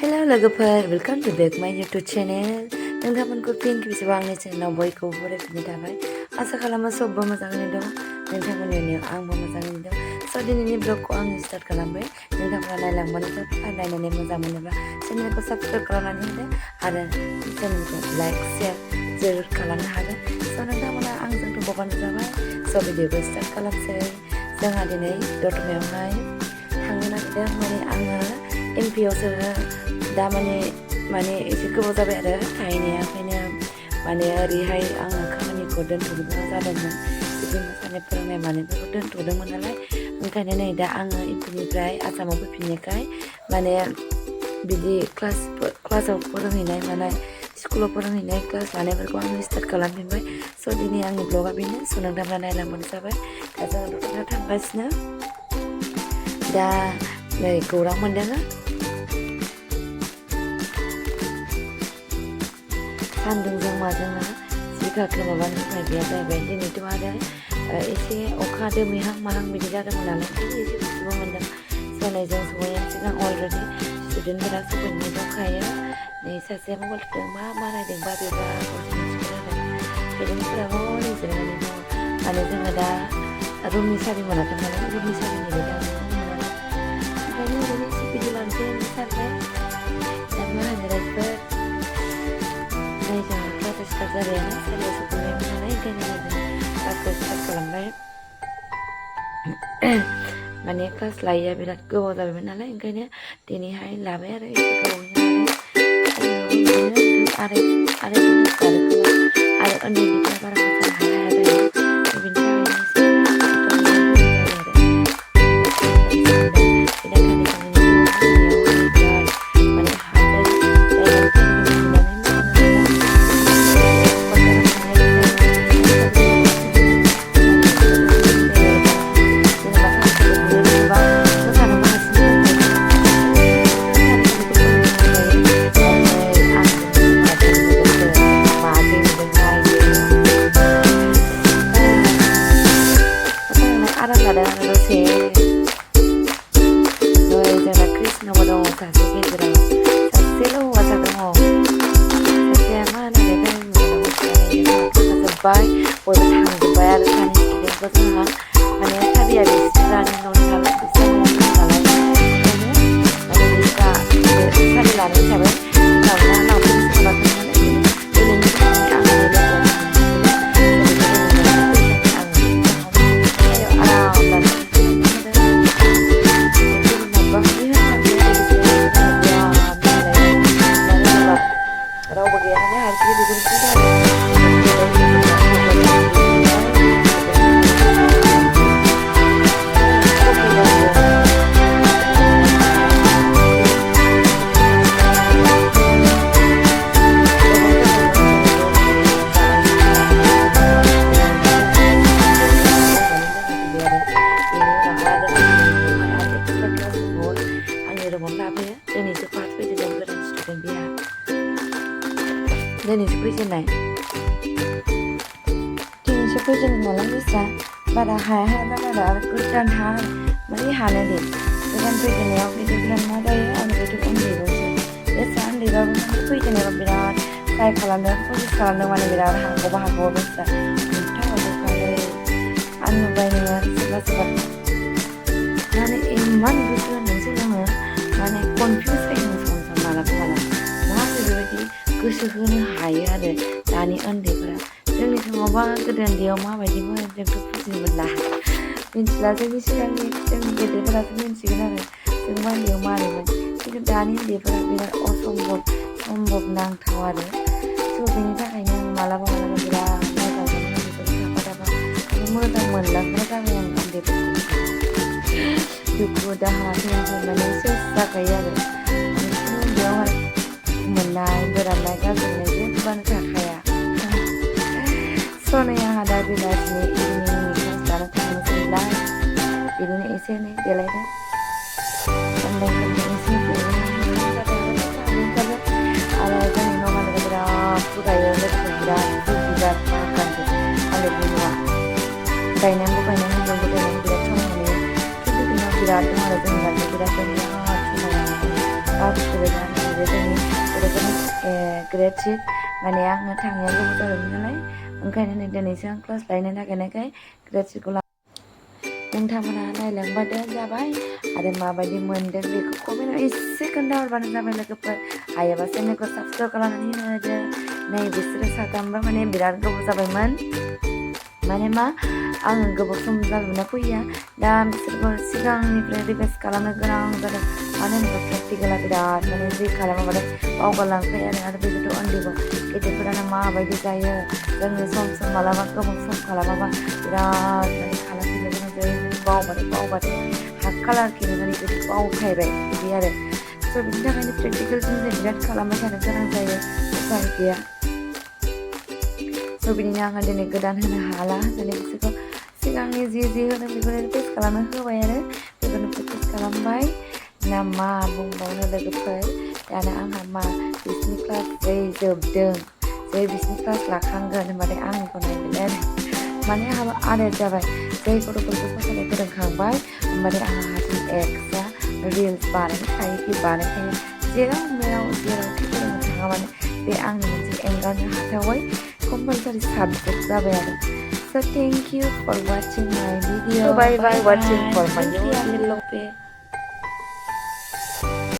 Hello logoper, welcome to back my YouTube channel. नोंथांमोनखौ फिन खेबसेबाव आंनि चेनेलाव बयखौबो बरायफिननाय थाबाय। आसा खालामो सबबो मोजाङैनो दं। नोंथांमोननि आंबो मोजाङैनो दं। स' दिनैनि ब्लगखौ आं स्टार्ट खालामबाय। नोंथांमोना नायलांबानो नायनानै मोजां मोनोब्ला चेनेलखौ साबस्क्राइब खालामनानै होदो आरो चेनेलखौ लाइक शेयार जरुर खालामनो हागोन। स' नोंथांमोना आंजों थुबबानो जाबाय। स' भिडिअखौ स्टार्ट खालामसै। जोंहा दिनै दतमायावहाय थांनो नागिरदों। माने आङो एमपिआवसो दा माने एसे गोबाव जाबाय आरो थाहैनाया ओंखायनो माने ओरैहाय आङो खामानिखौ दोनथ'नो गोनां जादोंमोन। बिदि मोसानाय फोरोंनाय मानायफोरखौ दोनथ'दोंमोन नालाय ओंखायनो नै दा आङो एमपिनिफ्राय आसामाव फैफिननायखाय माने बिदि क्लासाव फोरोंहैनाय मानाय स्कुलाव फोरोंहैनाय क्लास लानायफोरखौ आङो स्टार्ट खालामफिनबाय। स' दिनै आंनि ब्लगा बेनो। स' नोंथांमोना नायलांबानो जाबाय। दा जोङो दतमायाव थांगासिनो। दा नै खौरां मोनदों सान्दुंजों माजोंना जिगाबखौ माबानो उफाय गैया जाहैबाय। दिनैथ' आरो एसे अखा दोमैहां माहां बिदि जादोंमोन नालाय एसे गुसुबो मोनदों। सोलायजों सहैनायनि सिगां अलरेडि स्टुडेन्टफोरा सफैनाय दंखायो। नै सासेया मबाइल थुदों मा नायदोंबा बेबा स्टुडेन्टफोरा हरै जिरायनानै दङ। माने जोङो दा रुमनि साबि मोनाखै नालाय रुमनि साबि नेबाय दङ। ओंखायनो ओरैनो एसे भिडिअ लानोसै सानबाय। दा मा होनो राइजोफोर जोंहा क्लासा स्टार्ट जाबायानो सारियाव सफैबायमोन नालाय ओंखायनो जों क्लासखौ स्टार्ट खालामबाय। माने क्लास लायैया बिराद गोबाव जाबायमोन नालाय ओंखायनो दिनैहाय लाबाय आरो एसे गोबावैनो लादों। आरो उन्दैनिफ्राय बारा मोसानो हाया जायो। बेनि थाखायनो एसे बयबो थांजोब्बाय आरो सानै स्टुडेन्टखौ जोंहा माने साबिया बिसोरानो न'नि नालाय माने बिस्रा साबि लानाय हिसाबै गावना लांफैनो सोलाबाखै नालाय ओरैनो रावबो गैया नालाय हारसिं बेफोरखौ दिनैसो फैजेननाय नालाय बिस्रा बारा हाया बारा आरो गोदान माने हानो दे गोदान फैजेननायाव गिदिरफोरा मा जायो आरो बिदि उन्दैबावसो बेस्रा उन्दैबाबो माने फैजेननायाव बिराद ट्राइ खालामदों कसिस खालामदों माने बिराद हागौ बेस्रा हमथाहरजोबखायो। आं नुबाय नोङो सोरबा माने इमान गोसो होनदोंसो जोङो माने कनफिउस जायो सम मालाबा मा बेबायदि गोसो होनो हायो आरो दानि उन्दैफोरा। जोंनि समावबा गोदो उन्दैयाव माबायदिमोन जोंथ' बुजिनो मोनला मिथिला। जोंनि सिगांनि जोंनि गेदेरफोरासो मिथिगोन आरो जों उन्दैयाव मारैमोन। खिन्थु दानि उन्दैफोरा बिराद असम्भब नांथाव आरो। स' बेनि थाखायनो आं मालाबा बिराद मोजां मोनो उन्दैफोरखौ थाबा मोजां मोनलांग्रा जाबाय आं उन्दैफोरखौ। दुखु दाहा टेनसन माने सेस जाखायो आरो उन्दैयावहाय मोननाय बोराबनाय गाज्रिनाय जेबोआनो थाखाया। स' नै आंहा दा बेलासिनि इभिनिंनि क्लास लानो थांनोसैलाय बिदिनो एसे एनै देलायदों एसे आरो जोंनि न' मालिकआ बिराद फुरायो लोगोसे बिराद बिराद माखासे मालिकनि न'आ गायनांगौ बिराद समायना खिन्थु जोंनाव बिराद दं आरो जोंनि गामियाव बिराद समायना बेयो जोंनि गथ'फोरनि ग्रेड 6 माने आङो थांनाया गोबाव जाबायमोन नालाय ओंखायनो नै दिनैसो आं क्लास लायनो नागिरनायखाय ग्रेड 6खौ नोंथांमोना नायलांबानो जाबाय आरो माबायदि मोनदों बेखौ कमेन्टआव एसे खोन्थाहरबानो जाबाय लोगोफोर हायोबा चेनेलखौ साबस्क्राइब खालामनानै होदो नै बिसोरो साथामबो माने बिराद गोबाव जाबायमोन माने मा आङो गोबाव सम जाबायमोन फैया दा बिसोरखौ सिगांनिफ्राय रिभाइस खालामनो गोनां जादों मानो होनोबा प्रेक्टिकेला बिराद माने जि खालामाबाथाय बावगारलांखायो आरो बेखौथ' उन्दैखौ गेदेरफोरानो माबायदि जायो जोङो सम मालाबा गोबाव सम खालामाबा बिराद माने खालामफिननो गोनां जायो बावबाथाय हाफ कालार खेलेनानै बिदि बावखायबाय बिदि आरो स' बिनि थाखायनो प्रेक्टिकेलजों जों बिराद खालामबाय थानो गोनां जायो उपाय गैया स' बिदिनो आङो दिनै गोदान होनो हाला होननानै बिसोरखौ सिगांनि जि होदों बेखौनो रिभाइस खालामनो होबाय आरो बेखौनो प्रेक्टिस खालामबाय ना मा बुंबावनो लोगोफोर दाना आंहा मा बिसिनि क्लास जै जोबदों जै बिसिनि क्लास लाखांगोन होनबाथाय आंनिखौ नायगोन आरो माने आंहाबो आदोर जाबाय जै गथ'फोरखौ फसायनाय फोरोंखांबाय होनबाथाय आंहा हारसिं एक्सट्रा रिल्स बानायखायो जेराव मेराव जेरावखि फोरोंनो थाङा माने बे आंनि मोनसे एंगारनो हाथावै कम्पालसारि साबजेक्ट जाबाय आरो So thank you for watching my video. Bye bye. Watching for my new video.